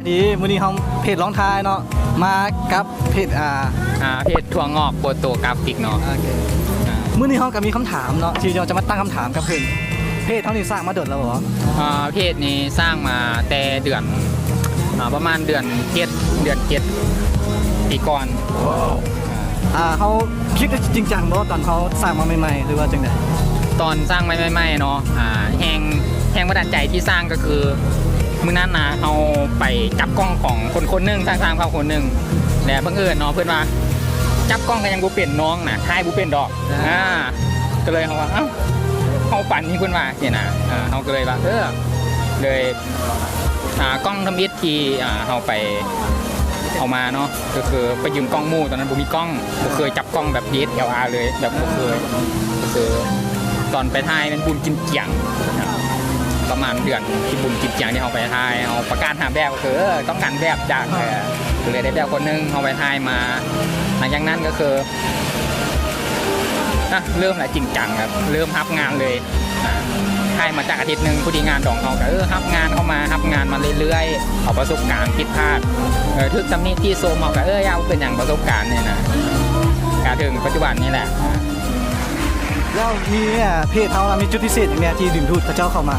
ດີ ມື້ນີ້ເຮົາເພຈລອງຖ່າຍເນາະ ມາກັບເພຈ ອ່າ ອ່າ ເພຈຖົ່ວງອກໂຟໂຕກຣາຟິກເນາະ. ໂອເຄ ອ່າ ມື້ນີ້ເຮົາກໍມີຄຳຖາມເນາະ ທີ່ເຮົາຈະມາຕັ້ງຄຳຖາມກັບເພິ່ນ. ເພຈເຮົານີ້ສ້າງມາດົນແລ້ວບໍ່? ອ່າ ເພຈນີ້ສ້າງມາແຕ່ເດືອນ ອ່າ ປະມານເດືອນເຈັດ ເດືອນເຈັດປີກ່ອນ. ອ່າ ເຮົາຄິດຈິງຈັງບໍ່ຕອນເຮົາສ້າງມາໃໝ່ໆ ຫຼືວ່າຈັ່ງໃດ? ຕອນສ້າງໃໝ່ໆເນາະ ອ່າ ແຮງ ແຮງບັນດານໃຈທີ່ສ້າງກໍຄື ມື້ນັ້ນນະ ເຮົາໄປຈັບກ້ອງຂອງຄົນຄົນໜຶ່ງ ຊ່າງໆເຜົ່າຄົນໜຶ່ງ ແລະ ບັງເອີນເນາະ ເພິ່ນວ່າຈັບກ້ອງກໍຍັງບໍ່ເປັນ ນ້ອງນະ ຖ່າຍບໍ່ເປັນດອກ. ອ່າ ອ່າ ກໍເລີຍເຮົາວ່າ ເອົ້າ ເຮົາປານນີ້ເພິ່ນວ່າຊີ້ນະ ອ່າ ເຮົາກໍເລີຍວ່າ ເອີ ເລີຍ ອ່າ ກ້ອງທຳອິດທີ່ ອ່າ ເຮົາໄປເອົາມາເນາະ ກໍຄືໄປຢືມກ້ອງໝູ່ ຕອນນັ້ນບໍ່ມີກ້ອງ ບໍ່ເຄີຍຈັບກ້ອງແບບ ດີເອັສແອລອາ ເລີຍ ແບບບໍ່ເຄີຍ ກໍຄືຕອນໄປຖ່າຍແມ່ນບຸນກິນຈຽງ ປະມານເດືອນທີ່ບຸນກິນຈຽງທີ່ເຮົາໄປຖ່າຍ ເຮົາປະກາດຫາແບບ ກໍຄື ເອີ ຕ້ອງການແບບຈາກ ເອີ ກໍເລີຍໄດ້ແບບຄົນໜຶ່ງ ເຮົາໄປຖ່າຍມາ ຫຼັງຈາກນັ້ນກໍຄື ອ່ະ ເລີ່ມລະຈິງຈັງ ແບບເລີ່ມຮັບງານເລີຍ ອ່າ ຖ່າຍມາຈັກອາທິດໜຶ່ງ ພໍດີງານດອງເຮົາກໍ ເອີ ຮັບງານເຂົ້າມາ ຮັບງານມາເລື້ອຍໆ ເອົາປະສົບການຜິດພາດ ເອີ ຖືກຕຳໜິຕິຊົມ ເຮົາກໍ ເອີ ຢ່າ ເປັນຫຍັງ ປະສົບການນີ້ນະ ກະເຖິງປັດຈຸບັນນີ້ແຫຼະ. ແລ້ວມີ ອ່າ ເພຈເຮົາລະມີຈຸດພິເສດຫຍັງແດ່ທີ່ດຶງດູດເຂົາເຈົ້າເຂົ້າມາ?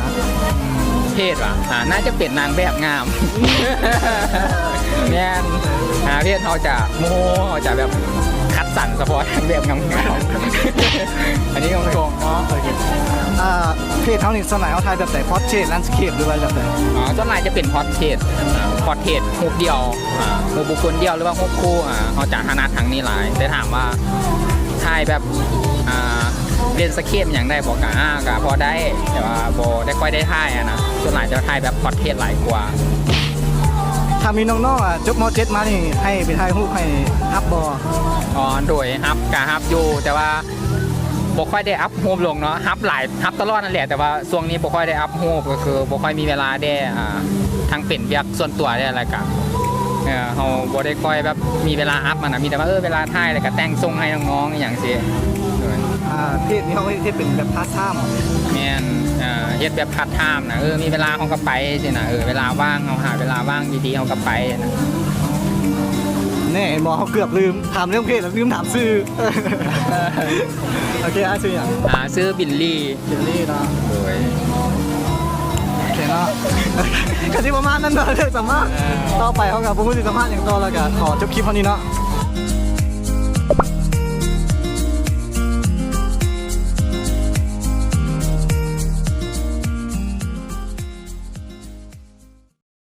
ເພຈຫວາ? ອ່າ ໜ້າຈະເປັນນາງແບບງາມ. ແມ່ນ ອ່າ ເພຈເຮົາຈະ ໂອ້ໂຫ ເຮົາຈະແບບຄັດສັນສະເພາະນາງແບບງາມໆ ອັນນີ້ກໍຕົງເນາະ. ອ່າ ເພຈເຮົານີ້ສ່ວນຫຼາຍເຮົາຖ່າຍແບບໃດ? ພອດເທຣດ ແລນສະເຄບ ຫຼືວ່າແບບໃດ? ອ່າ ສ່ວນຫຼາຍຈະເປັນພອດເທຣດ ອ່າ ພອດເທຣດຮູບດຽວ ອ່າ ຮູບບຸກຄົນດຽວ ຫຼືວ່າຮູບຄູ່ ອ່າ ເຮົາຈະຖະໜັດທາງນີ້ຫຼາຍ ແຕ່ຖາມວ່າຖ່າຍແບບ ອ່າ ແລນສະເຄບຫຍັງໄດ້ບໍ່? ກະ ອ່າ ກະພໍໄດ້ ແຕ່ວ່າບໍ່ໄດ້ຄ່ອຍໄດ້ຖ່າຍຫັ້ນນະ ສ່ວນຫຼາຍຈະຖ່າຍແບບພອດເທຣດຫຼາຍກວ່າ. ຖ້າມີນ້ອງໆ ອ່າ ຈົບ ມ.ເຈັດ ມານີ້ ໃຫ້ໄປຖ່າຍຮູບໃຫ້ຮັບບໍ່? ອໍ ໂດຍ ຮັບ ກະຮັບຢູ່ ແຕ່ວ່າບໍ່ຄ່ອຍໄດ້ອັບຮູບລົງເນາະ ຮັບຫຼາຍ ຮັບຕະຫຼອດນັ້ນແຫຼະ ແຕ່ວ່າຊ່ວງນີ້ບໍ່ຄ່ອຍໄດ້ອັບຮູບ ກໍຄືບໍ່ຄ່ອຍມີເວລາແດ່ ອ່າ ທັງເປັນວຽກສ່ວນຕົວແດ່ ແລ້ວກະ ເອີ ເຮົາບໍ່ໄດ້ຄ່ອຍແບບມີເວລາອັບຫັ້ນນະ ມີແຕ່ວ່າ ເອີ ເວລາຖ່າຍແລ້ວກະແຕ່ງສົ່ງໃຫ້ນ້ອງໆ ອີ່ຫຍັງຊີ້. ໂດຍ ອ່າ ເພຈນີ້ເຮົາເຮັດເປັນແບບພາດທາມ ແມ່ນ ເອີ ເຮັດແບບພາດທາມນະ ເອີ ມີເວລາເຮົາກໍໄປຊີ້ນະ ເອີ ເວລາວ່າງ ເຮົາຫາເວລາວ່າງດີໆ ເຮົາກໍໄປນະ. ແນ່ ເຫັນບໍ່ ເຮົາເກືອບລືມ ຖາມເລື່ອງເພຈແລ້ວລືມຖາມຊື່. ໂອເຄ ອ້າຍຊື່ຫຍັງ? ອ່າ ຊື່ບິນລີ. ບິນລີເນາະ. ໂດຍ ໂອເຄເນາະ ກະຊິປະມານນັ້ນເນາະ ເລື່ອງສຳພາດ. ເອີ ຕໍ່ໄປເຮົາກະບໍ່ຮູ້ຊິສຳພາດຫຍັງຕໍ່ ແລ້ວກະຂໍຈົບຄລິບເທົ່ານີ້ເນາະ.